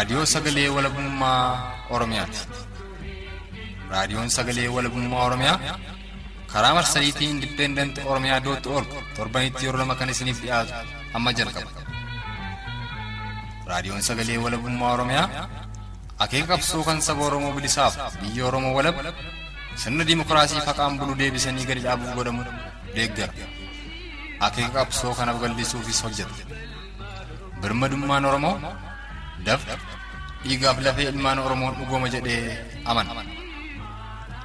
Raadiyoo Sagalee Walabummaa Oromiyaati. Raadiyoon Sagalee Walabummaa Oromiyaa karaa marsariitii Independent Oromiyaa dot org torbanitti yeroo lama kan isiniif dhiyaatu amma jalqaba. Raadiyoon Sagalee Walabummaa Oromiyaa akeeka qabsoo kan saba Oromoo bilisaaf biyya Oromoo walab sirna dimookiraasii faqaan bulu deebisanii gadi dhaabuuf godhamu deeggara. Akeeka qabsoo kanaaf gallisuufis hojjeta. Birmadummaan Oromoo dafqa dhiigaaf lafee ilmaan Oromoon dhugooma jedhee amana.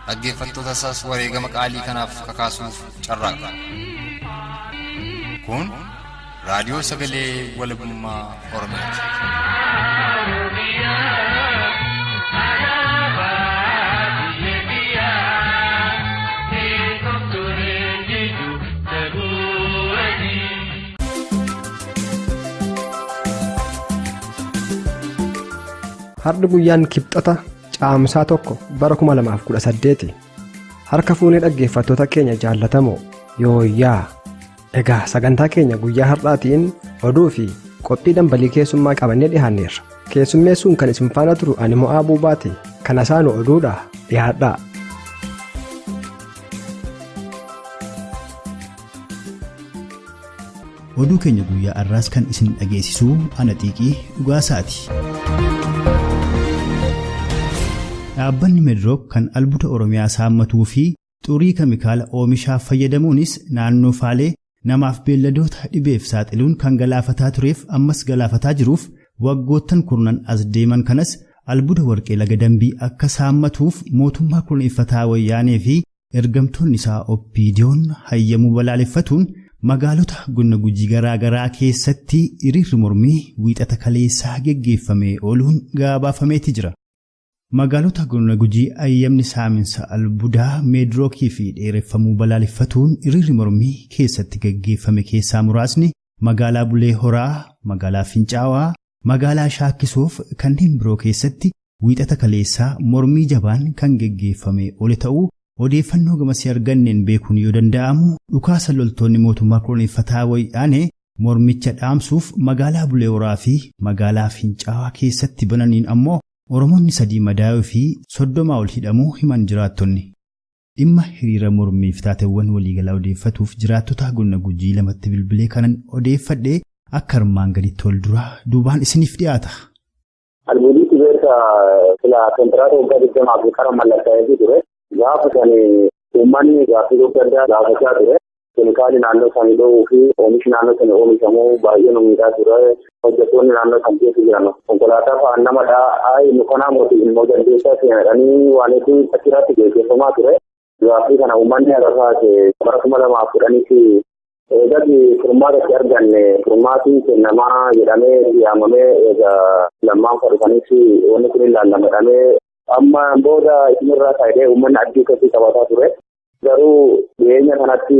Dhaggeeffattoota isaas wareegama qaalii kanaaf kakaasuuf carraaqa. Kun raadiyoo sagalee walabummaa Oromiyaati. Har'i guyyaan kibxata caamsaa 1 bara 2018 harka fuunee dhaggeeffattoota keenya jaallatamoo yooyyaa. Egaa sagantaa keenya guyyaa har'aatiin oduu fi qophii dambalii keessummaa qabannee dhiyaanneerra. Keessummeessuun kan isin faana turu ani mo'aa buubaati. Kana saanu oduudha dhiyaadhaa. Oduu keenya guyyaa har'aas kan isin dhageessisu ana xiiqii dhugaasaati. Dhaabbanni Meedirook kan albuuda Oromiyaa saammatuu fi xurii keemikaala oomishaaf fayyadamuunis naannoo faalee namaaf beelladoota dhibeef saaxiluun kan galaafataa tureef ammas galaafataa jiruuf waggoottan kurnan as deeman kanas albuuda warqee laga dambii akka saammatuuf mootummaa kurneeffataa wayyaanee fi ergamtoonni isaa Oppiidiyoon hayyamuu balaaleffatuun magaalota godina Gujii garaa garaa keessatti hiriirri mormii wiixata kaleessaa geggeeffamee ooluun gabaafameeti jira. Magaalota godina Gujii hayyamni saaminsa albuudaa Meedirookii fi dheereffamuu balaaleffatuun hiriirri mormii keessatti geggeeffame keessaa muraasni magaalaa Bulee Horaa, magaalaa Fincaawaa, magaalaa Shaakkisoof kanneen biroo keessatti wiixata kaleessaa mormii jabaan kan geggeeffame oole ta'uu odeeffannoo gamasii arganneen beekuun yoo danda'amu dhukaasa loltoonni mootummaa koloneeffataa wayyaanee mormicha dhaamsuuf magaalaa Bulee Horaa fi magaalaa Fincaawaa keessatti bananiin ammoo Oromoonni 3 madaa'uu fi 30 ol hidhamuu himan jiraattonni. Dhimma hiriira mormiif taateewwan waliigalaa odeeffatuuf jiraattota godina Gujii lamatti bilbilee kanan odeeffadhe akka armaan gaditti wal duraa duubaan isiniif dhiyaata. Albuudiitti beerta silaa kontiraata waggaa 20 fi qara mallattaa'ee ture. Gaafa kan uummanni gaaffii gurguddaa gaafachaa ture. Keemikaalli naannoo isaanii dhoowwuu fi oomishni naannoo sana oomishamu baay'ee nu miidhaa ture. Hojjettoonni naannoo sana keessa jiran konkolaataa fa'aan nama dha'aa nu kanaa mootii immoo jaldeessaa seenanii waan hedduu achirratti gaggeeffamaa ture. Gaaffii kana uummanni haga bara 2010 eegatti furmaata itti arganne furmaatiin kennamaa jedhamee yaamamee egaa lammaan fudhatanis wanni kun ilaallamadhamee amma booda isinirraa kaa'ee uummanni addii akkasii qabataa ture. Garuu dhiyeenya kanatti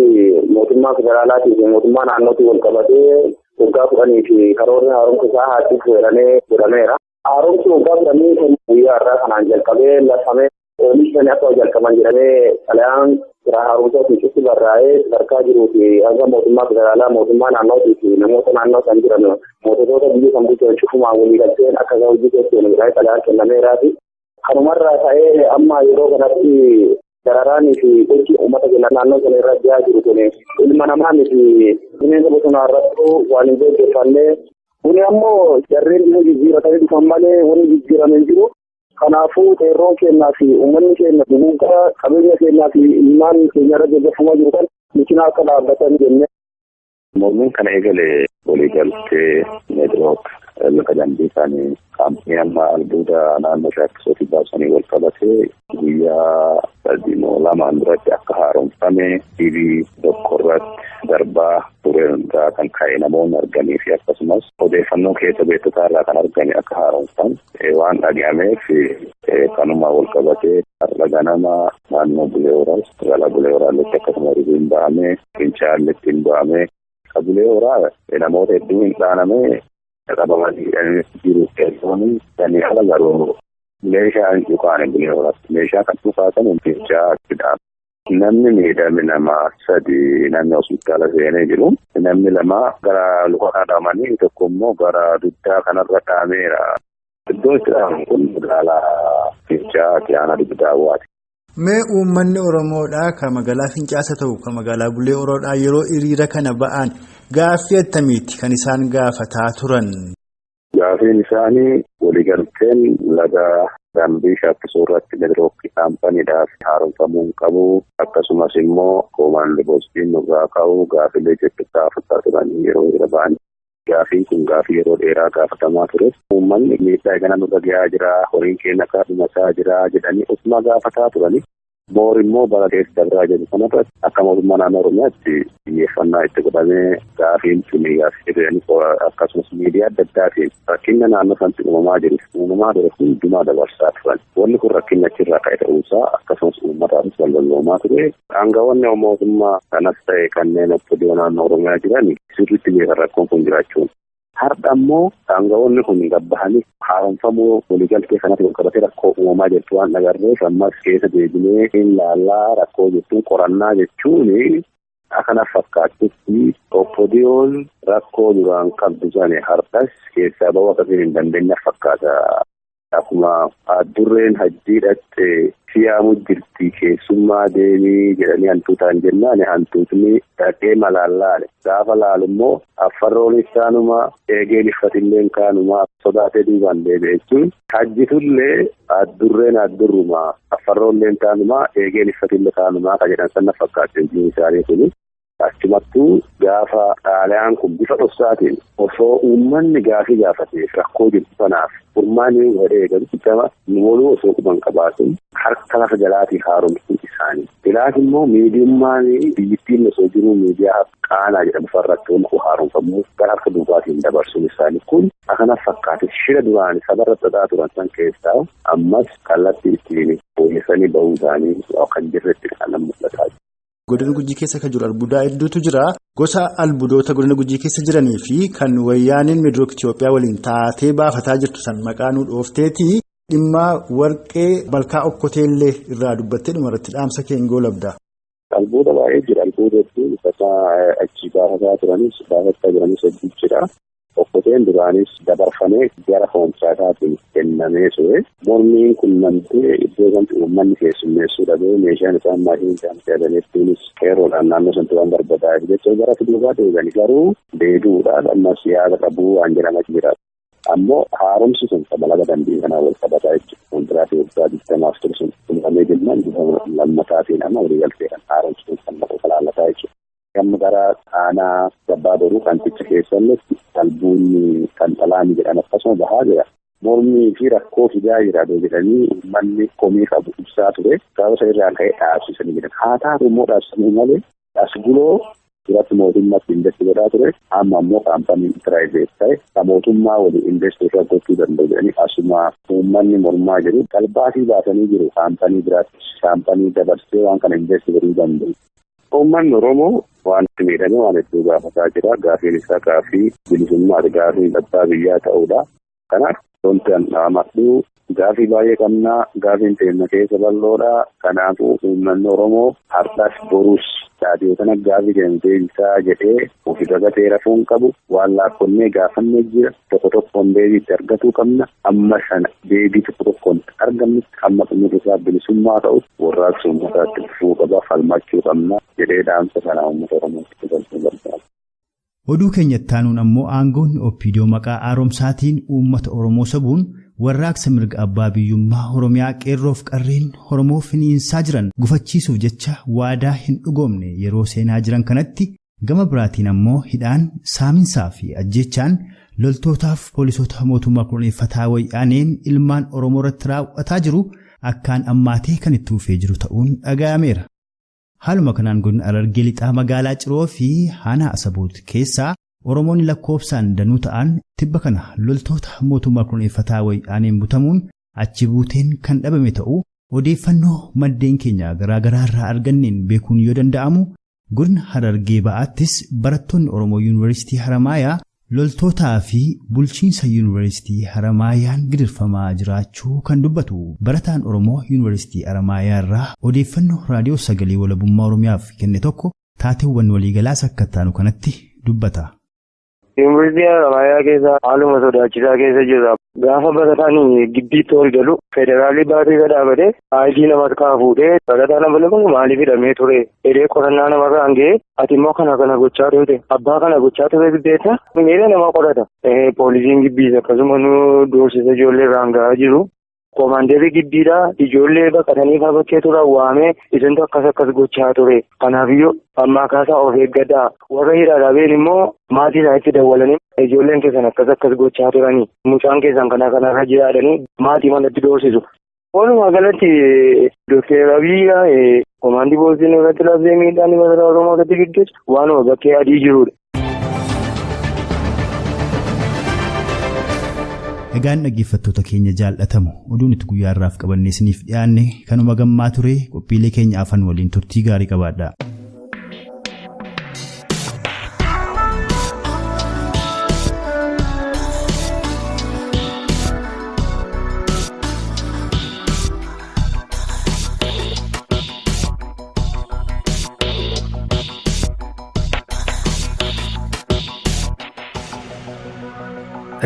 mootummaa federaalaatii fi mootummaa naannootiin wal qabatee waggaa 10 fi karoorri haaromsa isaa haatti fuudhamee godhameera. Haaromsi waggaa 10 kun guyyaa har'aa kanaan jalqabee lafamee oomishni akka jalqaban jedhamee xalayaan sira haaromsaatiin cufti barraa'ee sadarkaa jiruu fi hanga mootummaa federaalaa mootummaa naannootii fi namoota naannoo san jiran moototoota biyya san bulchan cufumaan walii galteen akka hojii keessa jedhamee xalayaan kennameeraati. Kanumarraa ka'ee amma yeroo kanatti dararaanii fi gochi uummata keenya naannoo sana irra jiraa jiru kun ilma namaa miti bineensa bosonaa irrattuu waan hin gaggeeffamne. Kuni ammoo jarreen dhimma jijjiiratanii dhufan malee wanni jijjiirame hin jiru. Kanaafuu qeerroon keenyaa fi uummanni keenya duguuggaa qabeenya keenyaa fi ilmaan keenya irra gaggeeffamaa jiru kan micinaa akka dhaabbatan jenne. Mormiin kana eegale waliigaltee Meedirook lafa dambii isaanii kaampanii amma albuuda naannoo Shaakkisootti baasanii wal qabatee guyyaa 3 duratti akka haaromfame TV tokko irratti darbaa ture irraa kan ka'e namoonni arganii fi akkasumas odeeffannoo keessa beektotaa irraa kan argame akka haaromfan waan dhaga'ameef kanuma wal qabatee har'a ganama naannoo Bulee Horaas magaalaa Bulee Horaalletti akkasuma hiriirri ba'ame Fincaalletti hin ba'ame Bulee Horaa namoota hedduu hin dhaaname qabamanii jiru qeerroon sanii ala garuu meeshaa hin dhukaane Bulee Horaatti meeshaa kan dhukaasan Fincaa'attidha. Namni miidhame nama 3 namni hospitaala seenee jiru. Namni 2 gara luka dhahamanii tokko immoo gara dugdaa kanarra dhahameera. Iddoo itti dhahaman kun magaalaa Fincaa Aanaa Dugda Daawwaati. Mee uummanni Oromoodhaa kan magaalaa Fincaas haa ta'u kan magaalaa Bulee Oroodhaa yeroo hiriira kana ba'an gaaffii attamiiti kan isaan gaafataa turan? Gaaffiin isaanii waliigalteen laga dambii Shaakkisoo irratti Midroc kaampaniidhaaf haaromfamuu hin qabu. Akkasumas immoo koomaand poostiin nurraa ka'u gaaffilee jedhu gaafataa turanii yeroo hiriira ba'an. Gaaffiin kun gaaffii yeroo dheeraa gaafatamaa ture. Uummanni miidhaa eegana nurra gahaa jira, horiin keenya akka dhumataa jira jedhanii ofuma gaafataa turani. Boor immoo bara keessa dabraa jedhu kanarratti akka mootummaa naannoo Oromiyaatti xiyyeeffannaa itti godhamee gaaffiin sun gaaffii akkasumas miidiyaa adda addaatiin rakkina naannoo sanatti uumamaa jiru uumamaa ture hundumaa dabarsaa turan. Wanni kun rakkinni achirraa ka'e ta'uusaa akkasumas uummataafis balbaloomaa ture. Aangawoonni mootummaa kanas ta'e kanneen obbodoo naannoo Oromiyaa jiran sirriitti beekan rakkoon kun jiraachuun. Har'a immoo aangawoonni kun gabbahanii haaromfamuu waliigaltee kanatti walqabatee rakkoo uumamaa jirtu waan agarreef ammas keessa deebinee hin laallaa rakkoo jechuun qorannaa jechuun akkana fakkaatutti obbodiyoon rakkoo duraan qabdu sana har'as keessaa bahuu akkasiin hin dandeenye fakkaata. Akkuma addurreen hajjii dhatte siyaamu jirti keessummaa deemii jedhanii hantuutaan jennaan hantuutni dhaqee malaallaale. Gaafa laalu immoo affarroonis kaanuma eegeen iffatilleen kaanuma sodaatee duubaan deebi'e jechuun hajjitullee addurreen addurruma affarroolleen kaanuma eegeen iffatillee kaanumaa kan jedhan sana fakkaate hojiin isaanii kuni. Achumattuu gaafa xaaliyaan kun bifa dhoksaatiin osoo uummanni gaafii gaafateef rakkoo jirtu sanaaf furmaanni godhee eegalu gama moluu osoo quban qabaatin harka lafa jalaatiin haaromsuu isaanii. Bilaas immoo miidiyummaan biyyattiin osoo jiruu miidiyaa qaanaa jedhamu farratti wanti kun haaromfamuu gara harka duubaatiin dabarsuun isaanii kun akkana fakkaate shira duraan sabarra xaxaa turan san keessaa ammas kallattii ittiin fooyyessanii bahuu isaanii kan jirretti kan mul'ataa. Godina Gujii keessa kan jiru albuudaa hedduutu jira. Gosa albuudota godina Gujii keessa jiranii fi kan wayyaaniin Midroc Itoophiyaa waliin taatee baafataa jirtu san maqaa nu dhoofteeti. Dhimma warqee malkaa okkoteellee irraa dubbattee dhumarratti dhaamsa keengoo labda. Albuuda baay'ee jira. Albuuda hedduun achi baafataa turanis baafachaa jiranis hedduu jira. Okkoteen duraanis dabarfamee gara kontiraataatiin kennamee ture. Mormiin kun namtee iddoo sanatti uummanni keessummeessuu dhabee meeshaan isaan maashinii isaan fe'atan hedduunis qeerroodhaan naannoo sanatti waan barbadaa'eef jecha gara duubaa deebi'an garuu deebi'uudhaan ammas yaada qabuu waan jedhamaa jira. Ammoo haaromsi sun laga dambii kanaa wal qabataa jechuudha. Kontiraatii waggaa 20 ture sun xumuramee jennaan bifa lammataatiin amma waliigalteedhaan haaromsi sun kan maqaa laallataa jechuudha. Amma gara aanaa gabbaa boruu kanticha keessallee albuunni kan xalaanii jedhan akkasuma bahaa jira. Mormii fi rakkoo fidaa jira jedhanii uummanni komii qabu ibsaa ture. Sababa irraan ka'ee dhaabsisanii jiran. Haa taatu immoo dhaabsisanii malee as guloo duratti mootummaatti investi godhaa ture. Amma immoo kaampaniin piraayiveet ta'e kan mootummaa waliin investi irra gochuu danda'u jedhanii asuma uummanni mormaa jiru. Qalbaasii baasanii jiru kaampanii biraatti kaampanii dabarsee waan kana investi godhuu danda'u. Uummanni Oromoo waan miidhame waan hedduu gaafataa jira. Gaaffiin isaa gaaffii bilisummaati. Gaaffii abbaa biyyaa ta'uudha. Kanaaf wanti an dhaamadhu gaaffii baay'ee qabnaa. Gaaffiin teenya keessa bal'oodha. Kanaafuu uummanni Oromoo har'as borus dhaabee kana gaaffii keenya deebisaa jedhee ofi dagatee rafuu hin qabu. Waan laakkonnee gaafannee jira. Tokko tokkoon deebii itti argatuu qabna. Amma sana deebii tokko tokkoon argamnutti hamma xumurri isaa bilisummaa ta'u warraaqsa uummataatti dhufuu qaba. Falmachuu qabna jedhee dhaamsa kana uummata Oromootti dabarsuu barbaada. Oduu keenyatti aanuun ammoo aangoonni OPDO maqaa haaromsaatiin uummata Oromoo sabuun warraaqsa mirga abbaa biyyummaa Oromiyaa qeerroof qarreen Oromoo finiinsaa jiran gufachiisuuf jecha waadaa hin dhugoomne yeroo seenaa jiran kanatti gama biraatiin ammoo hidhaan saaminsaa fi ajjeechaan loltootaaf poolisoota mootummaa kunuunfataa wayyaaneen ilmaan Oromoo irratti raawwataa jiru akkaan ammaatee kan itti fufee jiru ta'uun dhaga'ameera. Haaluma kanaan godina Harargee lixaa magaalaa Ciroo fi Aanaa Asaboot keessaa Oromoonni lakkoofsaan danuu ta'an tibba kana loltoota mootummaa kunuunfataa wayyaaneen butamuun achi buuteen kan dhabame ta'uu odeeffannoo maddeen keenya garaagaraa irraa arganneen beekuun yoo danda'amu godina Harargee ba'aattis barattoonni Oromoo Yuunivarsiitii Haramaayaa loltootaa fi bulchiinsa Yuunivarsiitii Haramaayaan gidirfamaa jiraachuu kan dubbatu barataan Oromoo Yuunivarsiitii Haramaayaa irraa odeeffannoo raadiyoo sagalee walabummaa Oromiyaaf kenne tokko taateewwan waliigalaas akka taanu kanatti dubbata. Yuunivarsiitii Haramaayaa keessa haaluma sodaachisaa keessa jirra. Gaafa barataan gibbiitti ol galu federaalii baatee dhaabatee aayidii nama harkaa fuudhee barataa nama lama maaliif hidhamee ture jedhee qorannaa namarraa hangee ati immoo kana kana gochaa turte abbaa kana gochaa ture beekta miira nama qorata. Poolisiin gibbiis akkasuma nu doorsisa ijoollee irraan gahaa jiru. Koomaandeerri gibbiidhaa ijoollee baqatanii fa'aa bakkee turan waamee isintu akkas akkas gochaa ture. Kanaafiyyuu ammaa kaasaa of eeggadhaa. Warra hidhaa been immoo maatii isaaniitti dawwalanii ijoolleen keessan akkas akkas gochaa turanii mucaan keessan kana kanarra jiraatanii maatii manatti doorsisu. Walumaa galatti Dookter Abiyyi koomaandii poolisiin irratti labsee miidhaan barataa Oromoo irratti gaggeessu waanuma bakkee adii jirudha. Egaan dhaggeeffattoota keenya jaallatamu oduun itti guyyaa irraaf qabannee isiniif dhiyaanne kanuma gammaa ture qophiilee keenya afan waliin turtii gaarii qabaadha.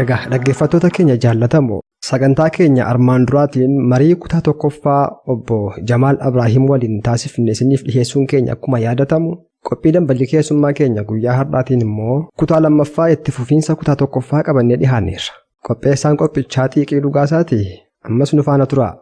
Egaa dhaggeeffattoota keenya jaallatamu sagantaa keenya armaan duraatiin marii kutaa tokkoffaa obbo Jamaal Abrahiim waliin taasifne isiniif dhiheessuun keenya akkuma yaadatamu qophii dambalii keessummaa keenya guyyaa har'aatiin immoo kutaa lammaffaa itti fufiinsa kutaa tokkoffaa qabannee dhihaanneerra. Qopheessaan qophichaa Xiiqii Dhugaasaati. Ammas nu faana turaa.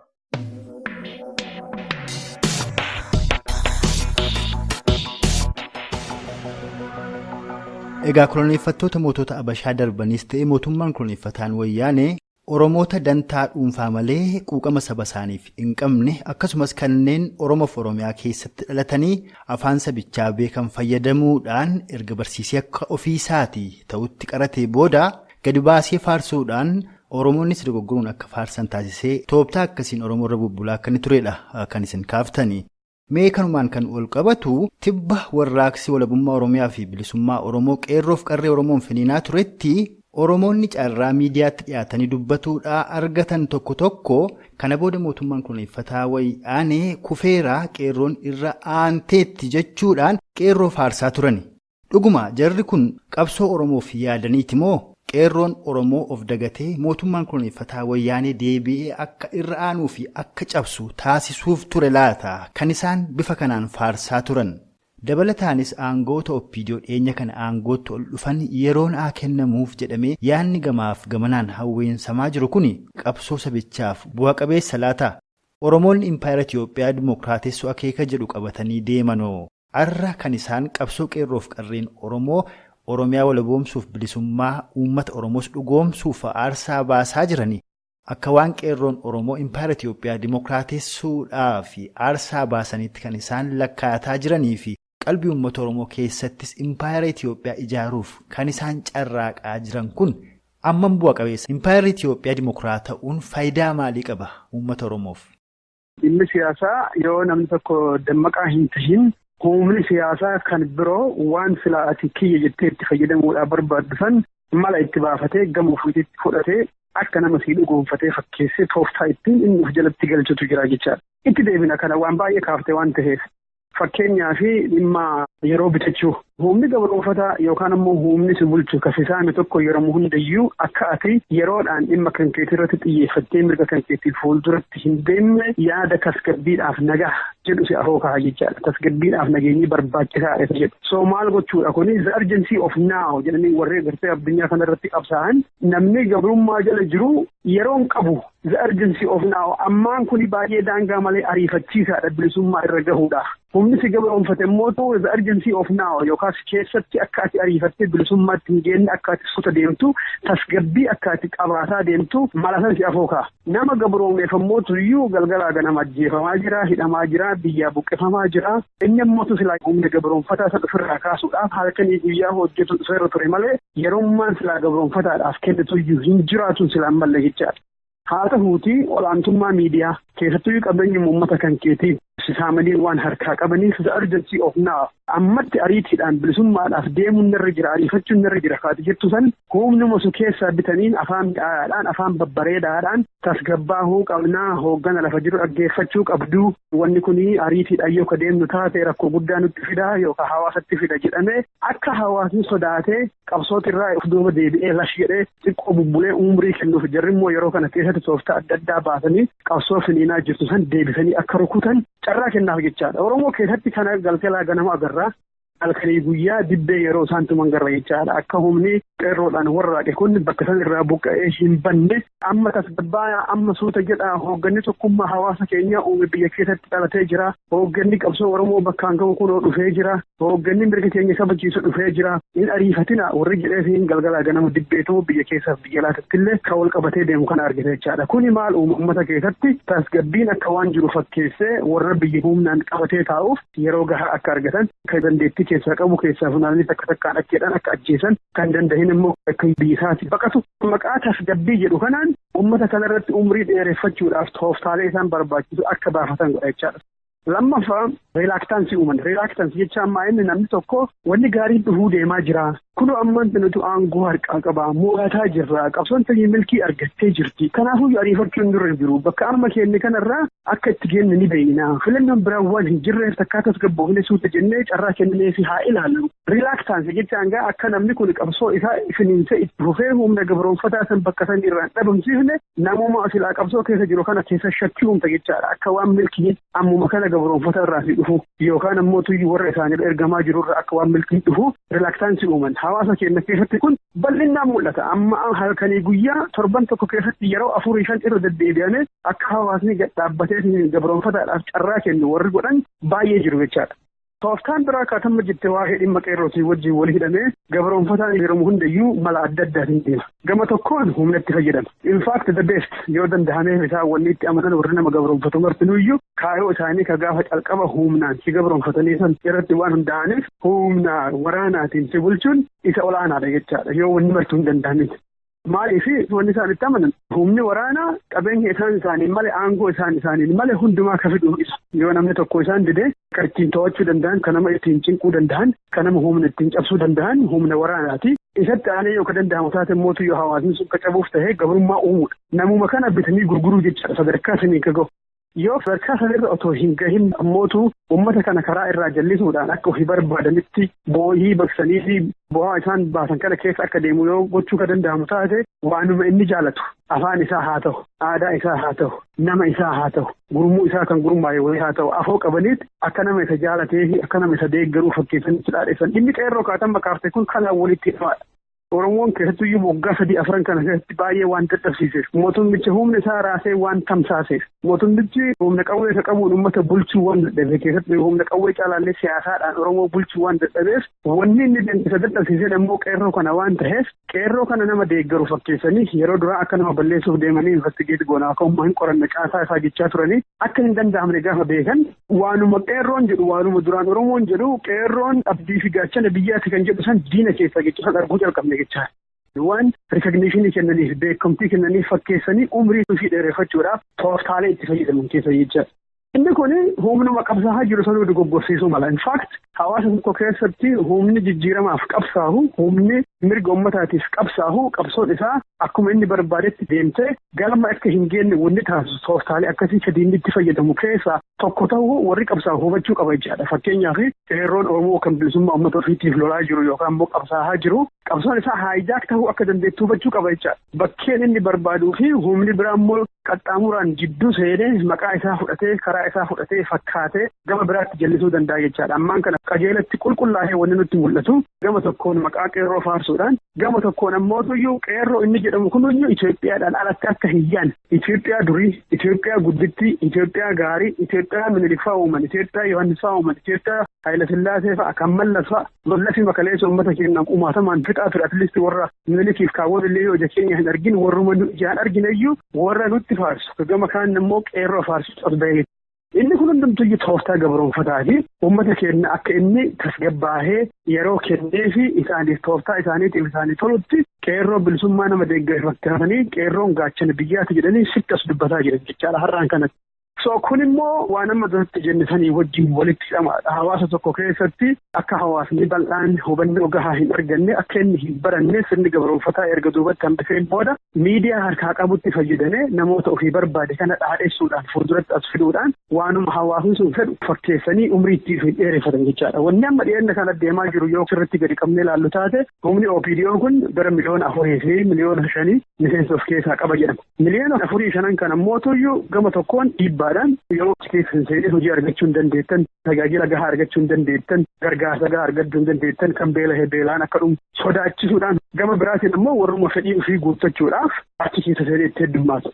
Egaa koloneeffattoota mootota Abashaa darbanis ta'e mootummaan koloneeffataan wayyaanee Oromoota dantaa dhuunfaa malee quuqama saba isaaniif hin qabne akkasumas kanneen Oromoof Oromiyaa keessatti dhalatanii afaan sabichaa beekan fayyadamuudhaan erga barsiisee akka ofiisaatii ta'utti qaratee booda gadi baasee faarsuudhaan Oromoonnis dogoggoruun akka faarsan taasisee tooftaa akkasiin Oromoo irra bubbulaa akka inni turedha kan isin kaaftanii. Mee kanumaan kan ol qabatu tibba warraaqsi walabummaa Oromiyaa fi bilisummaa Oromoo qeerroof qarree Oromoon finiinaa turetti Oromoonni carraa miidiyaatti dhiyaatanii dubbatuudhaa argatan tokko tokko kana booda mootummaan koloneeffataa wayyaanee kufeeraa qeerroon irra aanteetti jechuudhaan qeerroo faarsaa turani. Dhuguma jarri kun qabsoo Oromoof yaadaniiti moo qeerroon Oromoo of dagatee mootummaan koloneeffataa wayyaanee deebi'ee akka irra aanuu fi akka cabsu taasisuuf ture laata kan isaan bifa kanaan faarsaa turan. Dabalataanis aangoota Oppiidiyoo dhiyeenya kana aangootti ol dhufan yeroon haa kennamuuf jedhamee yaadni gamaaf gamanaan hawweensamaa jiru kun qabsoo sabichaaf bu'a qabeessa laata? Oromoonni Impaayera Itiyoophiyaa Dimookiraatessuu akeeka jedhu qabatanii deemanoo? Har'a kan isaan qabsoo qeerroof qarreen Oromoo Oromiyaa walaboomsuuf bilisummaa uummata Oromoos dhugoomsuuf aarsaa baasaa jirani. Akka waan qeerroon Oromoo Impaayera Itiyoophiyaa Dimookiraatessuudhaaf aarsaa baasanitti kan isaan lakkaataa jiranii fi qalbii uummata Oromoo keessattis Impaayera Itiyoophiyaa ijaaruuf kan isaan carraaqaa jiran kun ammam bu'a qabeessa? Impaayerri Itiyoophiyaa Dimookiraata'uun faayidaa maalii qaba uummata Oromoof? Dhimmi siyaasaa yoo namni tokko dammaqaa hin tahin humni siyaasaa kan biroo waan silaa ati kiyya jettee itti fayyadamuudhaaf barbaaddu san mala itti baafatee gama ofiitti fudhatee akka nama sii dhugoonfatee fakkeessee tooftaa ittiin inni of jalatti galchutu jira jechaadha. Itti deebina kana waan baay'ee kaaftee waan ta'eef. Fakkeenyaa fi dhimma yeroo bitachuu humni gabroonfataa yookaan immoo humni si bulchu kafisaame tokko yeroo hundayyuu akka ati yeroodhaan dhimma kan keetii irratti xiyyeeffattee mirga kan keetii fuulduratti hin deemne yaada tasgabbiidhaaf nagaa jedhu si afoo ka'a jechaadha. Tasgabbiidhaaf nageenyi barbaachisaadha isa jedhu. So maal gochuudha kuni the urgency of now jedhanii warri gartee addunyaa kanarratti qabsaa'an namni gabrummaa jala jiru yeroon qabu the urgency of now ammaan kuni baay'ee daangaa malee ariifachiisaadha bilisummaa irra gahuudhaaf. Humni si gabroonfate immoo the urgency of now yookaas keessatti akka ati ariifattee bilisummaatti hin geenne akka ati suuta deemtu tasgabbii akka ati qabaataa deemtu mala san si afoo ka'a. Nama gabroomeef immoo tuyyuu galgalaa ganama ajjeefamaa jira, hidhamaa jira, biyyaa buqqifamaa jira. Inni immoo silaa humna gabroonfataa san ofirraa kaasuudhaaf halkanii guyyaa hojjetu irra ture malee yerummaan silaa gabroonfataadhaaf kennituyyuu hin jiraatu silaan malle jechaadha. Haa ta'uutii olaantummaa miidiyaa keessattuu qabeenya uummata kan keetii Saamanii waan harkaa qabaniif the urgency of now ammatti ariitiidhaan bilisummaadhaaf deemuun narra jira, ariifachuun narra jira kaati jettu san humnuma su keessaa bitaniin afaan mi'aadhaan, afaan babbareedaadhaan tasgabbaahuu qabnaa, hooggana lafa jiru dhaggeeffachuu qabduu, wanni kun ariitiidhaan yoo ka deemnu taate rakkoo guddaa nutti fidaa yookaan hawaasatti fida jedhamee akka hawaasni sodaatee qabsootirraa of duuba deebi'ee lash jedhee xiqqoo bubbulee umrii kennuuf jarri immoo yeroo kana keessatti tooftaa adda addaa baasanii qabsoo finiinaa jirtu san deebisanii akka rukutan carraa kennaaf jechaadha. Oromoo keessatti kana galgalaa ganama agarraa. Halkanii guyyaa dibbee yeroo isaan tuman garra jechaadha. Akka humni qeerroodhaan warraaqe kun bakka san irraa buqqa'ee hin banne amma tasgabbaa'aa, amma suuta jedha, hoogganni tokkummaa hawaasa keenyaa uume biyya keessatti dhalatee jira. Hoogganni qabsoo Oromoo bakkaan gahu kunoo dhufee jira. Hoogganni mirga keenya kabachiisu dhufee jira. Hin ariifatina warri jedhee fi galgalaa ganama dibbeetu biyya keessaaf biyya alaatti illee kan wal qabatee deemu kana argite jechaadha. Kuni maal uuma? Uummata keessatti tasgabbiin akka waan jiru fakkeessee warra biyya humnaan qabatee taa'uuf yeroo gahaa akka argatan, kan dandeettii keessaa qabu keessaa funaananii takka takkaan akka jedhan akka ajjeesan, kan dandahin immoo akka biyya isaatti baqatu maqaa tasgabbii jedhu kanaan uummata kanarratti umrii dheereffachuudhaaf tooftaalee isaan barbaachisu akka baafatan godha jechaadha. Lammaffaa, reluctance uuman. Reluctance jecha ammaa inni namni tokko wanni gaariin dhufuu deemaa jira. Kunoo ammaan nuti aangoo harkaa qaba. Mo'ataa jirra. Qabsoon teenye milkii argattee jirti. Kanaafuu ariifachuun dura hin jiru. Bakka amma keenne kanarraa akka itti geenne ni beekna. Filannoon biraan waan hin jirreef takkaa tasgabboofne suuta jennee carraa kennineefi haa ilaallu. Reluctance jechaan gaa akka namni kun qabsoo isaa finiinsee itti fufee humna gabroonfataa san bakka san irraa hin dhabamsiifne namuma silaa qabsoo keessa jiru kana keessa shakkii uumta jechaadha. Akka waan milkii ammuma kana gabroonfata irraa si dhufu yookaan ammoo tuyyu warra isaaniif ergamaa jirurra akka waan milkii dhufu reluctance uuman. Hawaasa keenya keessatti kun bal'inaan mul'ata. Amma halkanii guyyaa torban tokko keessatti yeroo afurii shan irra deddeebi'ame akka hawaasni gad dhaabbatee gabroonfataadhaaf carraa kennu warri godhan baay'ee jiru jechaadha. Tooftaan biraa akkaataa jette waa'ee dhimma qeerrootii wajjin wal hidhamee gabroonfataan yeroo hundayyuu mala adda addaatiin deema. Gama tokkoon humna itti fayyadama. In fact, the best yoo danda'ameef isaan wanni itti amanan warri nama gabroonfatu martinuyyuu kaayoo isaanii ka gaafa calqaba humnaan si gabroonfatanii san irratti waan hundaa'aniif humna waraanaatiin si bulchuun isa olaanaadha jechaadha yoo wanni martuu hin danda'amin. Maaliif wanni isaan itti amanan humni waraanaa qabeenya isaan isaaniin malee, aangoo isaan isaaniin malee hundumaa ka fiduu isa. Yoo namni tokko isaan dide kan ittiin to'achuu danda'an, kan nama ittiin cinquu danda'an, kan nama humna ittiin cabsuu danda'an humna waraanaati. Isatti aanee yoo ka danda'amu taate mootu yoo hawaasni sun qacabuuf ta'ee gabrummaa uumuudha. Namuma kana bitanii gurguruu jechaadha sadarkaa sanii ka gahu. Yoo sadarkaa sanarra otoo hin gahin ammootu uummata kana karaa irraa jallisuudhaan akka ofii barbaadanitti boo'ii baqsanii fi bu'aa isaan baasan kana keessa akka deemu yoo gochuu ka danda'amu taate, waanuma inni jaalatu, afaan isaa haa ta'u, aadaa isaa haa ta'u, nama isaa haa ta'u, gurmuu isaa kan gurmaa'e wayii haa ta'u, afoo qabaniit akka nama isa jaalatee fi akka nama isa deeggaruu fakkeessanitti dhaadheessan. Dhimmi qeerroo kaatan makaafte kun kanaan walitti hidhamaadha. Oromoon keessattuyyuu waggaa sadii afran kana keessatti baay'ee waan dadhabsiiseef, mootummicha humna isaa raasee waan tamsaaseef, mootummichi humna qawwee isa qabuun uummata bulchuu waan dadhabe, keessatti humna qawwee caalaallee siyaasaadhaan Oromoo bulchuu waan dadhabeef, wanni inni isa dadhabsiiseen immoo qeerroo kana waan ta'eef, qeerroo kana nama deeggaru fakkeessanii yeroo duraa akka nama balleessuuf deemanii investigate goonaa akka humna hin qoranne caasaa isaa jechaa turanii akka hin danda'amne gaafa beekan, waanuma qeerroon jedhu, waanuma duraan Oromoon jedhu, qeerroon abdii fi gaachana biyyaati kan jedhu san diina keessaa jecha san arguu jalqabne jechaadha. Waan recognition kennaniif, beekamtii kennaniif fakkeessanii umrii ofii dheereffachuudhaaf tooftaalee itti fayyadaman keessa jechaadha. Inni kun humnuma qabsaa'aa jiru sanuu dogoggorsiisuu mala. In fact, hawaasa tokko keessatti humni jijjiiramaaf qabsaa'u, humni mirga uummataatiif qabsaa'u, qabsoon isaa akkuma inni barbaadetti deemtee galma akka hin geenye wanni taasisu tooftaalee akkasii sadiin itti fayyadamu keessaa tokko ta'uu warri qabsaa'u hubachuu qaba jechaadha. Fakkeenyaaf, qeerroon Oromoo kan bilisummaa uummata ofiitiif lolaa jiru yookaan immoo qabsaa'aa jiru qabsoon isaa hijack ta'uu akka dandeettu hubachuu qaba jechaadha. Bakkeen inni barbaaduu fi humni biraa immoo qaxxaamuraan jidduu seenee maqaa isaa fudhatee, karaa isaa fudhatee fakkaatee gama biraatti jallisuu danda'a jechaadha. Ammaan kana qajeelatti qulqullaa'ee wanni nutti mul'atu gama tokkoon maqaa qeerroo faarsuudhaan, gama tokkoon ammoo qeerroo inni jedhamu kunuyyuu Itoophiyaadhaan alatti akka hin yaanne, Itoophiyaa durii, Itoophiyaa guddittii, Itoophiyaa gaarii, Itoophiyaa Minilik fa'aa uuman, Itoophiyaa Yohaannis fa'aa uuman, Itoophiyaa Haayila fa'a, kan Mallas fa'a, Mallasii makaleessa uummata keenya umaatamaan fixaa ture, at least warra Minilikiif kaawwan illee yoo ija keenya hin argin, warruma ijaan argine iyyuu warra nutti faarsu, gama kaan immoo qeerroo faarsu as bahee. Inni kun hundumtuyyuu tooftaa gabroonfataa fi uummata keenya akka inni tasgabbaahee yeroo kennee fi isaaniif tooftaa isaaniitiif isaanii tolutti qeerroo bilisummaa nama deeggarfatanii qeerroon gaachana biyyaati jedhanii sitti as dubbataa jiran jechaadha har'aan kanatti. So kun immoo waan amma duratti jenne sanii wajjin walitti hidhamaadha. Hawaasa tokko keessatti akka hawaasni bal'aan hubannoo gahaa hin arganne, akka inni hin baranne sirni gabroonfataa erga duubatti hambiseen booda miidiyaa harkaa qabutti fayyadamee namoota ofii barbaade kana dhaadheessuudhaan fuulduratti as fiduudhaan waanuma hawaasni sun fedhu fakkeessanii umrii ittiin dheereffatan jechaadha. Wanni amma dhiyeenya kana deemaa jiru yoo sirriitti gadi qabnee ilaallu taate humni OPDO kun gara 4 miliyoona fi 5 miliyoona miseensa of keessaa qaba jedhama. 4.5 miliyoona kan ammoo tuyyuu gama tokkoon dhiibbaa yoo keessa hin seenin hojii argachuu hin dandeettan, tajaajila gahaa argachuu hin dandeettan, gargaarsa gahaa argachuu hin dandeettan, kan beela'e beelaan akka dhumu sodaachisuudhaan gama biraatiin immoo warruma fedhii ofii guuttachuudhaaf achi keessa seenee itti heddummaatu.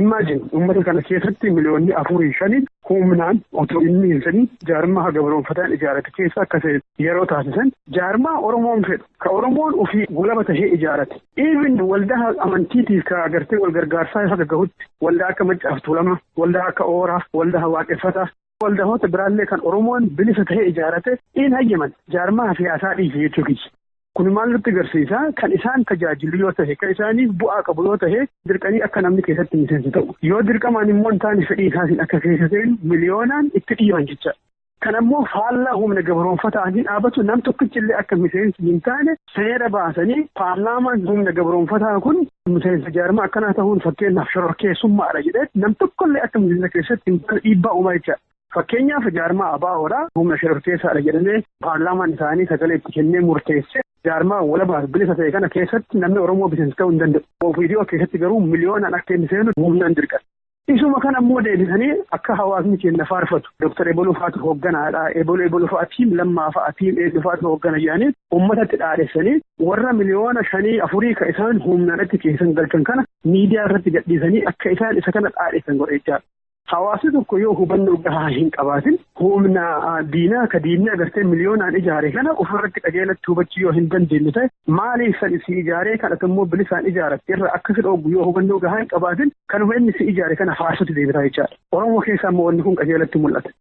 Imagine uummata kana keessatti 4.5 miliyoonni humnaan otoo inni hin fedhin jaarmaa gabroonfataan ijaarate keessa akka seenu yeroo taasisan jaarmaa Oromoon fedhu ka Oromoon ofii walaba tahee ijaarate. Even waldaa amantiitiif ka agartee wal gargaarsaa isa gahutti waldaa akka Maccaaf Tuulamaa, waldaa akka Ooraa, waldaa Waaqeffataa, waldahoota biraallee kan Oromoon bilisa tahee ijaarate in hayyaman jaarmaa siyaasaa dhiise jechuu kiyya. Kun maal nutti agarsiisa? Kan isaan tajaajilu yoo ta'e, kan isaaniif bu'aa qabu yoo ta'e, dirqanii akka namni keessatti miseensa ta'u. Yoo dirqamaan immoo hin taane fedhii isaatiin akka keessa seenu miliyoonaan itti dhiiban jecha. Kan ammoo faallaa humna gabroonfataatiin dhaabatu nam tokkichillee akka miseensi hin taane seera baasanii paarlaamaan humna gabroonfataa kun miseensa jaarmaa akkanaa ta'uun fakkeenyaaf shororkeessummaadha jedhee nam tokkollee akka miseensa keessatti hin taane dhiibbaa uumaa jecha. Fakkeenyaaf jaarmaa ABO'dha humna shororkeessaadha jedhamee paarlaamaan isaanii sagalee itti kennee murteesse jaarmaa walabaaf bilisa ta'e kana keessatti namni Oromoo miseensa ta'uu hin danda'u. OPDO keessatti garuu miliyoonaan akka inni seenu humnaan dirqama. Isuma kana immoo deebisanii akka hawaasni keenya faarfatu. Dooktar Eboluu fa'aatu hoogganaadha. Eboluu Eboluu fa'a team Lammaa fa'a team Eeyyuu fa'aatu hooggana jedhanii uummatatti dhaadhessanii warra 4 miliyoona ka isaan humnaan achi keessan galchan kana miidiyaa irratti gadhiisanii akka isaan isa kana dhaadhessan godha jechaadha. Hawaasni tokko yoo hubannoo gahaa hin qabaatin humna diinaa ka diinni agartee miliyoonaan ijaare kana ofirratti qajeelatti hubachuu yoo hin dandeenye ta'e maaliif san si ijaaree kan ati immoo bilisaan ijaaratte irra akka si dhooggu yoo hubannoo gahaa hin qabaatin kanuma inni si ijaare kana faarsutti deebitaa jechaadha. Oromoo keessaa immoo wanni kun qajeelatti mul'ata.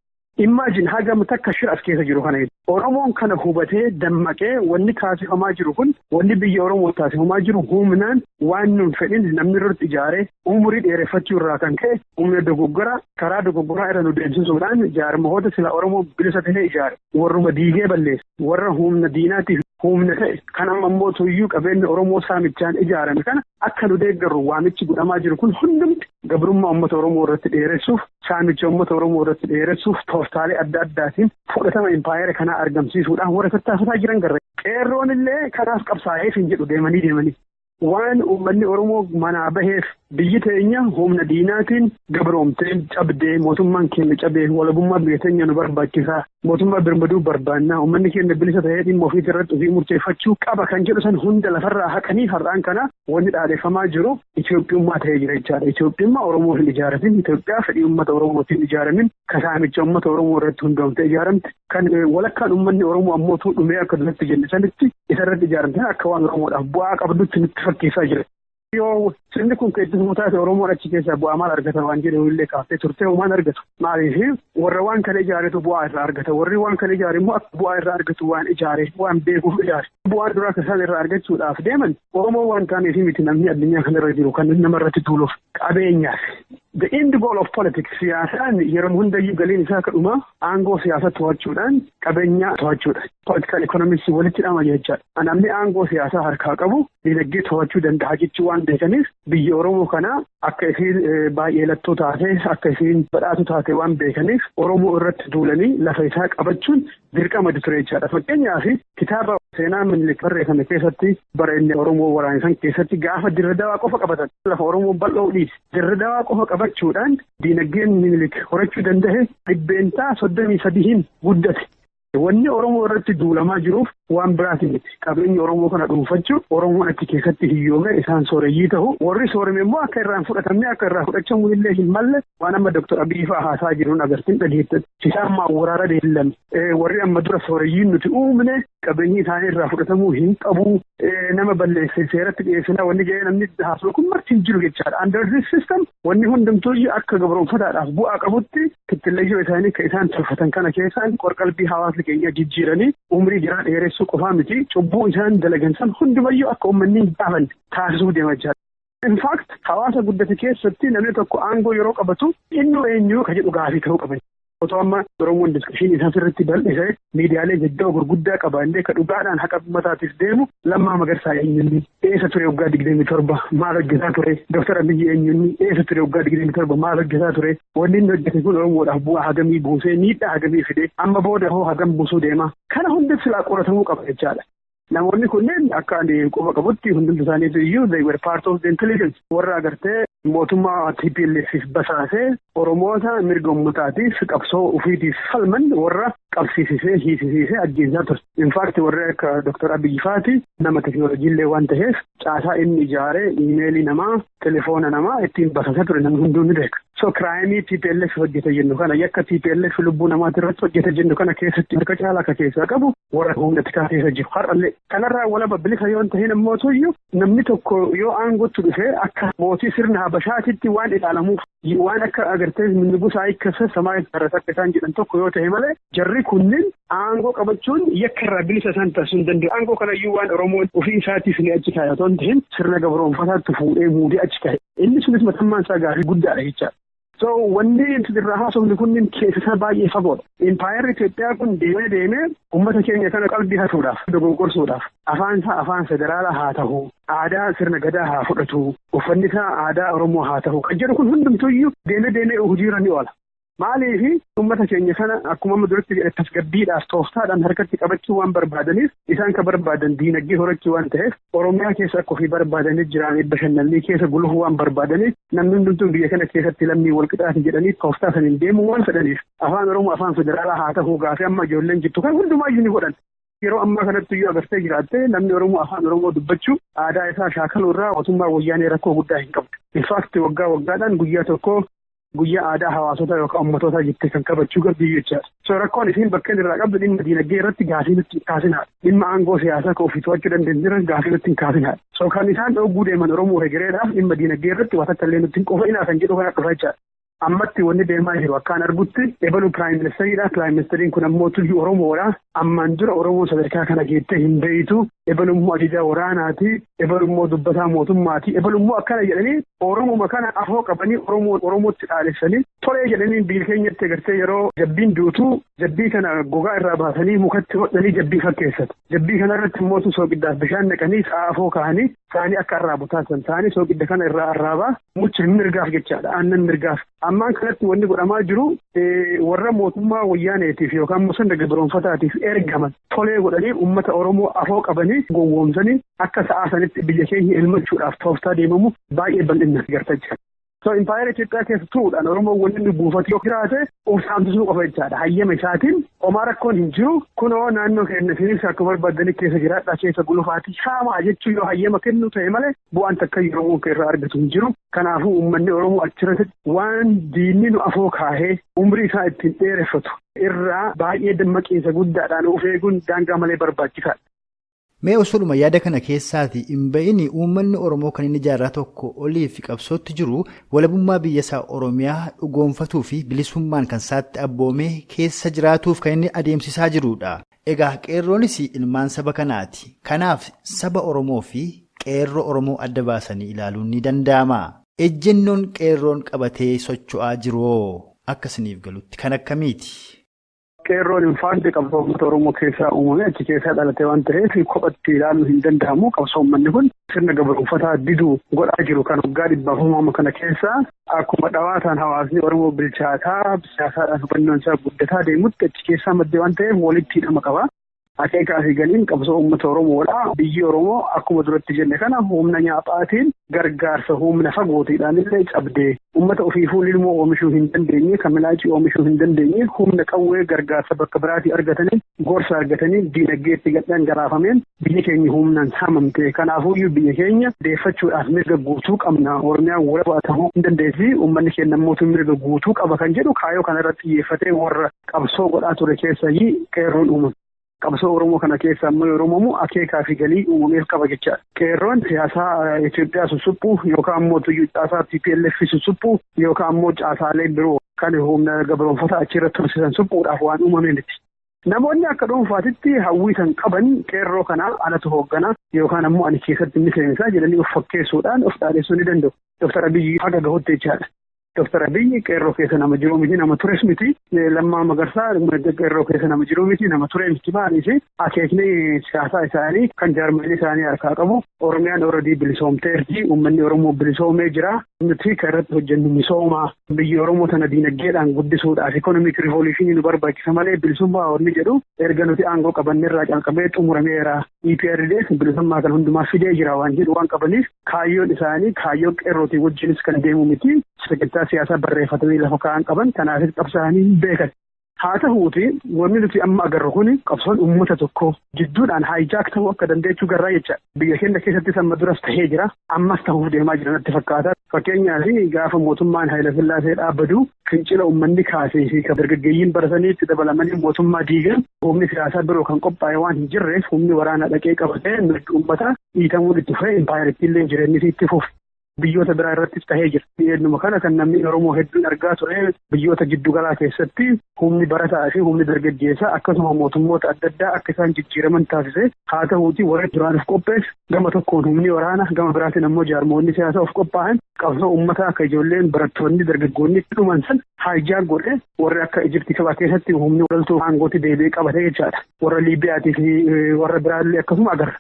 Imagine hagam takka shira as keessa jiru kana. Oromoon kana hubatee dammaqee wanni taasifamaa jiru kun wanni biyya Oromoo taasifamaa jiru humnaan waan nun fedhin namni irratti ijaaree umurii dheereffachuu irraa kan ka'e humna dogoggoraa karaa dogoggoraa irra nu deemsisuudhaan jaarmahoota sila Oromoo bilisa ta'ee ijaare warruma diigee balleesse warra humna diinaatiif humna ta'e kan amma immoo tuyyuu qabeenya Oromoo saamichaan ijaarame kana akka nu deeggarru waamichi godhamaa jiru kun hundumti gabrummaa uummata Oromoo irratti dheeressuuf saamicha uummata Oromoo irratti dheeressuuf tooftaalee adda addaatiin fudhatama impaayera kanaa argamsiisuudhaan warra tattaafataa jiran garra. Qeerroon illee kanaaf qabsaa'eef hin jedhu deemanii deemanii. Waan uummanni Oromoo manaa baheef biyyi teenya humna diinaatiin gabroomtee cabdee mootummaan keenya cabee walabummaa biyya teenya nu barbaachisaa mootummaa birmaduu barbaannaa uummanni keenya bilisa ta'ee dhimma ofiis irratti ofii murteeffachuu qaba kan jedhu san hunda lafarraa haqanii har'aan kana wanni dhaadheeffamaa jiru Itoophiyummaa ta'ee jira jechaadha. Itoophiyummaa Oromoo hin ijaaramin Itoophiyaa fedhii uummata Oromootiin ijaaramin kasaamicha uummata Oromoo irratti hundoomtee ijaaramte kan walakkaan uummanni Oromoo ammoo dhumee akka duratti jenne sanitti isarratti ijaaramte akka waan Oromoodhaaf bu'aa qabdutti nutti fakkeessaa jira. Yoo sirni kun keessummaa taate Oromoon achi keessaa bu'aa maal argata waan jedhu illee kaaftee turte homaan argatu. Maaliif warra waan kana ijaaretu bu'aa irraa argata. Warri waan kana ijaare immoo akka bu'aa irraa argatu waan ijaare waan beekuuf ijaare. Bu'aan duraa isaan irraa argachuudhaaf deeman Oromoo waan taaneef miti namni addunyaa kanarra jiru kan namarratti duuluuf qabeenyaaf. The end goal of politics siyaasaan yeroo hundayyuu galiin isaa kadhuma aangoo siyaasa to'achuudhaan qabeenya to'achuudha. Political economics walitti hidhama jechaadha. Namni aangoo siyaasaa harkaa qabu dinagdee to'achuu danda'a jechuu waan beekaniif biyya Oromoo kana akka isiin baay'ee lattoo taate akka isiin badhaatu taate waan beekaniif Oromoo irratti duulanii lafa isaa qabachuun dirqama ture jechaadha. Fakkeenyaaf kitaaba seenaa Minilik barreeffame keessatti bara inni Oromoo waraanisan keessatti gaafa Dirra Dawaa qofa qabatan lafa Oromoo bal'oo dhiise Dirra Dawaa qofa qabachuudhaan diinagdeen Minilik horachuu danda'e 33%n guddate. Wanni Oromoo irratti duulamaa jiruuf waan biraati miti. Qabeenya Oromoo kana dhuunfachuu Oromoon achi keessatti hiyyoome isaan sooreyyii ta'u warri soorame immoo akka irraa hin fudhatamne akka irraa fudhachamuu illee hin malle waan amma Dr. Abiy fa'aa haasaa jiruun agartiin dhageettan. Isaan maawwaraara deellame. Warri amma dura sooreyyiin nuti uumne qabeenyi isaanii irraa fudhatamuu hin qabu. Nama balleesse seeratti dhiyeessinaa wanni jedhee namni haasa'u kun marti hin jiru jechaadha. Under this system wanni hundumtuu akka gabroonfataadhaaf bu'aa qabutti kittillayyoo isaanii kan isaan tolfatan kana keessaan qorqalbii hawaasni keenya jijjiiranii umrii jiraa dheeressuu qofaa miti cubbuu isaan dalagan san hundumayyuu akka uummanni hin gaafanne taasisuu deema jechaadha. In fact hawaasa guddate keessatti namni tokko aangoo yeroo qabatu inni eenyu ka jedhu gaafii ta'uu qaba. Otoo amma Oromoon discussion isaa sirriitti bal'isee miidiyaalee jajjaboo gurguddaa qabaannee ka dhugaadhaan haqa uummataatiif deemu, Lammaa Magarsaa eenyunni, eessa ture waggaa 27, maal hojjetaa ture? Dooktar Abiyyi eenyunni, eessa ture waggaa 27, maal hojjetaa ture? Wanni inni hojjete kun Oromoodhaaf bu'aa hagamii buusee, miidhaa hagamii fide, amma booda hoo hagam buusuu deema? Kana hundi silaa qoratamuu qaba jechaadha. Namoonni kunneen akka ani quba qabutti hundumti isaaniitu iyyuu they were part of the intelligence. Warra agartee mootummaa TPLF basaasee Oromoota mirga uummataatiif qabsoo ofiitiif falman warra qabsiisisee, hiisisiisee ajjeesaa ture. In fact warra akka Dr. Abiyyi faati nama teknooloojiillee waan ta'eef caasaa inni ijaaree iimeelii namaa, telefoona namaa ittiin basaasaa ture namni hunduu ni beeka. So crime TPLF hojjete jennu kana, yakka TPLF lubbuu namaati irratti hojjete jennu kana keessatti harka caalaa akka keessaa qabu warra humna tikaa keessa jiru har'allee. Kanarraa walaba bilisa yoo hin tahin immoo iyyuu namni tokko yoo aangootti dhufee akka mootii sirna Habashaatitti waan ilaalamuuf, waan akka agartee nugusaa hiikkasa samaa irratti akka isaan jedhan tokko yoo ta'e malee, jarri kunniin aangoo qabachuun yakka irraa bilisa isaan taasisuu hin danda'u. Aangoo kanayyuu waan Oromoon ofii isaatiif ni achi kaa'e otoo hin tahin sirna gabroonfataatti fuudhee muudee achi kaa'e. Inni sunis matammaan isaa gaafii guddaadha jechaadha. So wanni irraa haasofni kunniin keessa isaa baay'ee fagoodha. Impaayerri Itoophiyaa kun deemee deemee uummata keenya kana qalbii hatuudhaaf, dogoggorsuudhaaf, afaan isaa afaan federaalaa haa ta'u, aadaa sirna gadaa haa fudhatu, uffanni isaa aadaa Oromoo haa ta'u kan jedhu kun hundumtuyyuu deemee deemee hojiirra ni oola. Maaliifi uummata keenya kana akkuma amma duratti jedhe tasgabbiidhaaf tooftaadhaan harkatti qabachuu waan barbaadaniif, isaan ka barbaadan diinagdee horachuu waan ta'eef, Oromiyaa keessa akka ofii barbaadanii jiran bashannanni keessa gulufuu waan barbaadaniif, namni hundumtuu biyya kana keessatti lammii walqixaati jedhanii tooftaa saniin deemuu waan fedhaniif, afaan Oromoo afaan federaalaa haa ta'uu gaafii amma ijoolleen jirtu kan hundumaayyuu ni godhan. Yeroo ammaa kanatti iyyuu agartee jiraatte namni Oromoo afaan Oromoo dubbachuu, aadaa isaa shaakaluu irraa mootummaa Wayyaanee rakkoo guddaa hin qabdu. In fact waggaa waggaadhaan guyyaa tokko guyyaa aadaa hawaasota yookaan uummatootaa jettee kan kabachuu qabdi jechaadha. So rakkoon isiin bakka irraa qabdu dhimma diinagdee irratti gaafii nutti hin kaasinaadha. Dhimma aangoo siyaasaa kan ofii to'achuu dandeenyu irratti gaafii nutti hin kaasinaadha. So kan isaan dhogguu deeman Oromoo hegereedhaaf dhimma diinagdee irratti waan takka illee nutti hin qofa'inaa kan jedhu kana dhufa jechaadha. Ammatti wanni deemaa jiru akkaan argutti ebalu prime ministeriidha. Prime ministeriin kun ammoo tuyyuu Oromoodha. Ammaan dura Oromoon sadarkaa kana geettee hin beeytu. Ebalu immoo ajajaa waraanaati. Ebalu immoo dubbataa mootummaati. Ebalu immoo akkana jedhanii Oromoma kana afoo qabanii Oromoo Oromootti dhaalessanii tolee jedhanii biyya keenyatti agartee yeroo jabbiin duutu jabbii kana gogaa irraa baasanii mukatti hodhanii jabbii fakkeessatu. Jabbii kana irratti immoo soogiddaaf bishaan naqanii sa'a afoo kaa'anii saanii akka arraabu taasisan. Saanii soogidda kana irraa arraabaa mucha mirgaaf jechaadha. Aannan mirgaaf. Ammaan kanatti wanni godhamaa jiru warra mootummaa Wayyaaneetiif yookaan immoo sirna gabroonfataatiif ergaman tolee godhanii uummata Oromoo afoo qabanii gowwoomsanii akka sa'aa sanitti biyya keenya elmachuudhaaf tooftaa deemamu baay'ee bal'inaan garta jira. So impaayera Itoophiyaa keessa turuudhaan Oromoon wanni inni buufatu yoo jiraate of saamsisuu qofa jechaadha. Hayyama isaatiin homaa rakkoon hin jiru. Kunoo naannoo keenya isinis akka barbaadanii keessa jiraadhaa, keessa gulufaatii saamaa jechuu yoo hayyama kennu ta'e malee bu'aan takka Oromoon irraa argatu hin jiru. Kanaafuu uummanni Oromoo achirratti waan diinni nu afoo kaahee umrii isaa ittiin dheereffatu irraa baay'ee dammaqiinsa guddaadhaan of eeguun daangaa malee barbaachisaadha. Mee osoluma yaada kana keessaati hin ba'ini, uummanni Oromoo kan inni jaarraa tokko oliif qabsootti jiru walabummaa biyya isaa Oromiyaa dhugoonfatuu fi bilisummaan kan isaatti abboomee keessa jiraatuuf kan inni adeemsisaa jirudha. Egaa qeerroonis ilmaan saba kanaati. Kanaaf saba Oromoo fi qeerroo Oromoo adda baasanii ilaaluun ni danda'ama. Ejjennoon qeerroon qabatee socho'aa jiru akka isiniif galutti kan akkamiiti? Qeerroon in fact qabsoo uummata Oromoo keessaa uumame, achi keessaa dhalate waan ta'eef kophatti ilaaluu hin danda'amu. Qabsoo uummanni kun sirna gabroonfataa diduu godhaa jiru kan waggaa 400 kana keessaa akkuma dhawaataan hawaasni Oromoo bilchaataa, siyaasaadhaan hubannoon isaa guddataa deemutti achi keessaa maddee waan ta'eef walitti hidhama qaba. Akeekaa fi galiin qabsoo uummata Oromoodha. Biyyi Oromoo akkuma duratti jenne kana humna nyaaphaatiin, gargaarsa humna fagootiidhaan illee cabdee, uummata ofiifuu ilmoo oomishuu hin dandeenye, kan milaacii oomishuu hin dandeenye, humna qawwee gargaarsa bakka biraatii argatanii, gorsa argatanii, diinagdeetti dhangalaafameen biyyi keenya humnaan saamamte. Kanaafuyyuu biyya keenya deeffachuudhaaf mirga guutuu qabna. Oromiyaan walaba ta'uu hin dandeessi. Uummanni keenya immoo mirga guutuu qaba kan jedhu kaayoo kanarratti xiyyeeffatee warra qabsoo godhaa ture keessayyii qeerroon uumame. Qabsoo Oromoo kana keessa ammoo yeroo uumamu akeekaa fi galii uumameef qaba jechaadha. Qeerroon siyaasaa Itoophiyaa sussuphuu yookaan immoo tuyyuu caasaa TPLF sussuphuu yookaan immoo caasaalee biroo kan humna gabroonfata achirratti tursiisan suphuudhaaf waan uumame miti. Namoonni akka dhuunfaatitti hawwii san qaban qeerroo kanaa alatu hoogganaa yookaan ammoo ani keessatti miseensaa jedhanii of fakkeessuudhaan of dhaadessuu ni danda'u. Dr. Abiyyi haga gahutti jechaadha. Dr. Abiyyi qeerroo keessa nama jiru miti, nama tures miti. Lammaa Magarsaa qeerroo keessa nama jiru miti, nama ture miti. Maaliif akeekni siyaasaa isaanii kan jaarmanii isaanii harkaa qabu. Oromiyaan oradii bilisoomteerti. Uummanni Oromoo bilisoomee jira. Nuti kan irratti hojjennu misooma. Biyyi Oromoo tana diinagdeedhaan guddisuudhaaf ikonomik riivoluushinii nu barbaachisa malee bilisummaa wanni jedhu erga nuti aangoo qabanneerraa calqabee xumurameera. EPRDF bilisummaa kan hundumaa fidee jira waan jedhu waan qabaniif kaayyoon isaanii kaayyoo qeerrootii wajjinis kan deemu miti. Sagantaa siyaasaa barreeffatanii lafa kaa'an qaban kanaafis qabsaa'anii hin beekan. Haa ta'uuti wanni nuti amma agarru kun qabsoon uummata tokko jidduudhaan haayijaak ta'uu akka dandeechuu garraa jecha. Biyya keenya keessattis amma duras tahee jira. Ammas ta'uuf deemaa jira natti fakkaata. Fakkeenyaaf gaafa mootummaan Hayila Sillaasee dhaabbatu fincila uummanni kaasee fi dargaggeeyyiin baratanii itti dabalamanii mootummaa diigan humni siyaasaa biroo kan qophaa'e waan hin jirreef humni waraanaa dhaqee qabatee mirgi uummataa dhiitamuun itti fufee impaayeritti illee jireenyi itti fufe. Biyyoota biraa irrattis tahee jira. Eenyuma kana kan namni Oromoo hedduun argaa ture biyyoota giddugalaa keessatti humni barataa fi humni dargaggeessaa akkasuma mootummoota adda addaa akka isaan jijjiiraman taasise. Haa ta'uuti warra duraan of qopheesse gama tokkoon humni waraanaa gama biraatiin ammoo jaarmoonni siyaasaa of qophaa'an qabsoo uummataa akka ijoolleen barattoonni dargaggoonni dhuman san hijack godhe warri akka Ijiptii kabaa keessatti humni loltuu aangootti deebi'ee qabate jechaadha. Warra Liibiyaatii fi warra biraallee akkasuma agarra.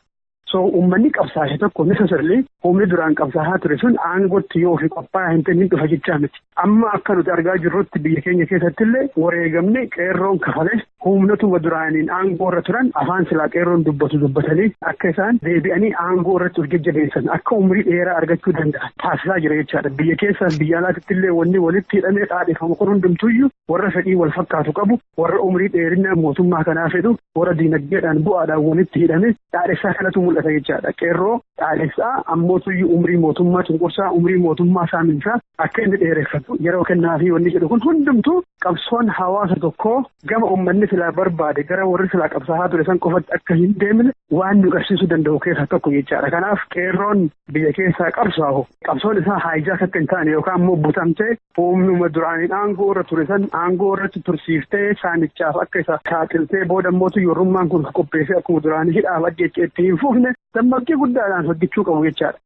So uummanni qabsaa'e tokko necessarily humni duraan qabsaa'aa ture sun aangootti yoo ofii qophaa'aa hin ta'in dhufa jechaa miti. Amma akka nuti argaa jirrutti biyya keenya keessattillee wareegamni qeerroon kafale humnatuma duraaniin aangoo irra turan afaan silaa qeerroon dubbatu dubbatanii akka isaan deebi'anii aangoo irratti of jajjabeessan akka umrii dheeraa argachuu danda'an taasisaa jira jechaadha. Biyya keessaas biyya alaatti illee wanni walitti hidhamee dhaadheeffamu kun hundumtuyyuu warra fedhii wal fakkaatu qabu warra umrii dheerina mootummaa kanaa fedhu warra diinagdeedhaan bu'aadhaan walitti hidhame dhaadhessaa kanatu mul'ata jechaadha. Qeerroo dhaadhessaa ammootuyyuu umrii mootummaa cunqursaa umrii mootummaa saaminsaa akka inni dheereffatu yeroo kennaa fi wanni jedhu kun hundumtuu qabsoon hawaasa tokkoo gama uummanni silaa barbaade gara warri silaa qabsaa'aa ture san qofatti akka hin deemne waan nu agarsiisuu danda'u keessaa tokko jechaadha. Kanaaf qeerroon biyya keessaa qabsaa'u qabsoon isaa hijack akka hin taane yookaan immoo butamtee humnuma duraaniin aangoo irra ture san aangoo irratti tursiiftee saamichaaf akka isa saaxiltee booda mootu yorrummaan kun qopheessee akkuma duraanii hidhaaf ajjeechee itti hin fufne dammaqii guddaadhaan hojjechuu qabu jechaadha.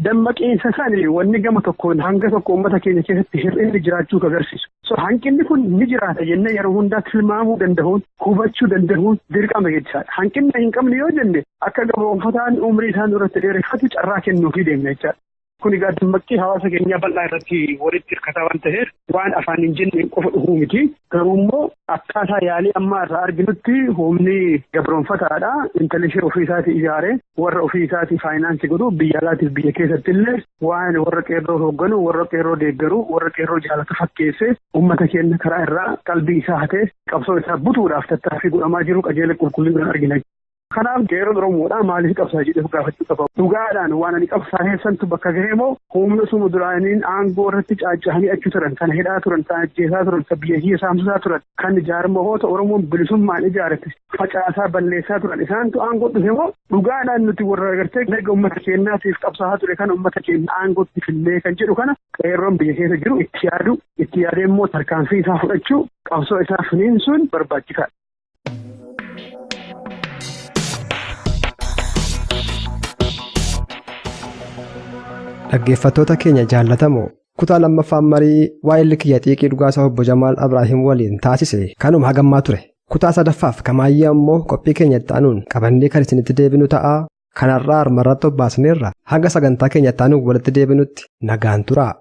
Dammaqiinsa sani wanni gama tokkoon hanga tokko uummata keenya keessatti hir'inni jiraachuu agarsiisu. So hanqinni kun ni jiraata jennee yeroo hundaa tilmaamuu danda'uun hubachuu danda'uun dirqama jechaadha. Hanqinni hin qabne yoo jenne akka gaboonfataan umrii isaan irratti dheereffatu carraa kennuufii deemna jechaadha. Kun egaa dammaqii hawaasa keenyaa bal'aa irratti walitti hirkataa waan ta'eef waan afaan hin jenne qofa dhufuu miti. Garuu immoo akkaataa yaalii ammaa irraa arginutti humni gabroonfataadha. Intalli ishee ofii isaatii ijaaree warra ofii isaatii faayinaansii godhu biyya alaatiif biyya keessatti illee waan warra qeerroo hoogganu, warra qeerroo deeggaru, warra qeerroo jaalatu fakkeessee uummata keenya karaa irraa qalbii isaa hatee qabsoo isaa butuudhaaf tattaaffii godhamaa jiru qajeela qulqullinaan argina. Kanaaf qeerroon Oromoodhaa maaliif qabsaa jedhee gaafachuu qaba. Dhugaadhaan waan ani qabsaa'ee santu bakka gahee moo humna suma duraaniin aangoo irratti caaca'anii achi turan, kan hidhaa turan, kan ajjeesaa turan, kan biyya kiyya saamsisaa turan, kan jaarmahoota Oromoon bilisummaan ijaarate facaasaa balleessaa turan isaantu aangoo dhufe moo dhugaadhaan nuti warra agartee mirga uummata keenyaatiif qabsaa'aa ture kan uummata keenya aangootti finnee kan jedhu kana qeerroon biyya keessa jiru itti yaadu, itti yaadee immoo tarkaanfii isaa fudhachuu, qabsoo isaa finiinsuun barbaachisaadha. Dhaggeeffattoota keenya jaallatamoo kutaa lammaffaan marii waa'ee kiyya xiiqii dhugaasaa obbo Jamaal Abrahiim waliin taasise kanuma hagammaa ture. Kutaa sadaffaaf kamaayyee ammoo qophii keenya itti aanuun qabannee kan isinitti deebinu ta'a. Kanarraa armarratti obbaasneerra hanga sagantaa keenya itti aanuun walitti deebinutti nagaan turaa.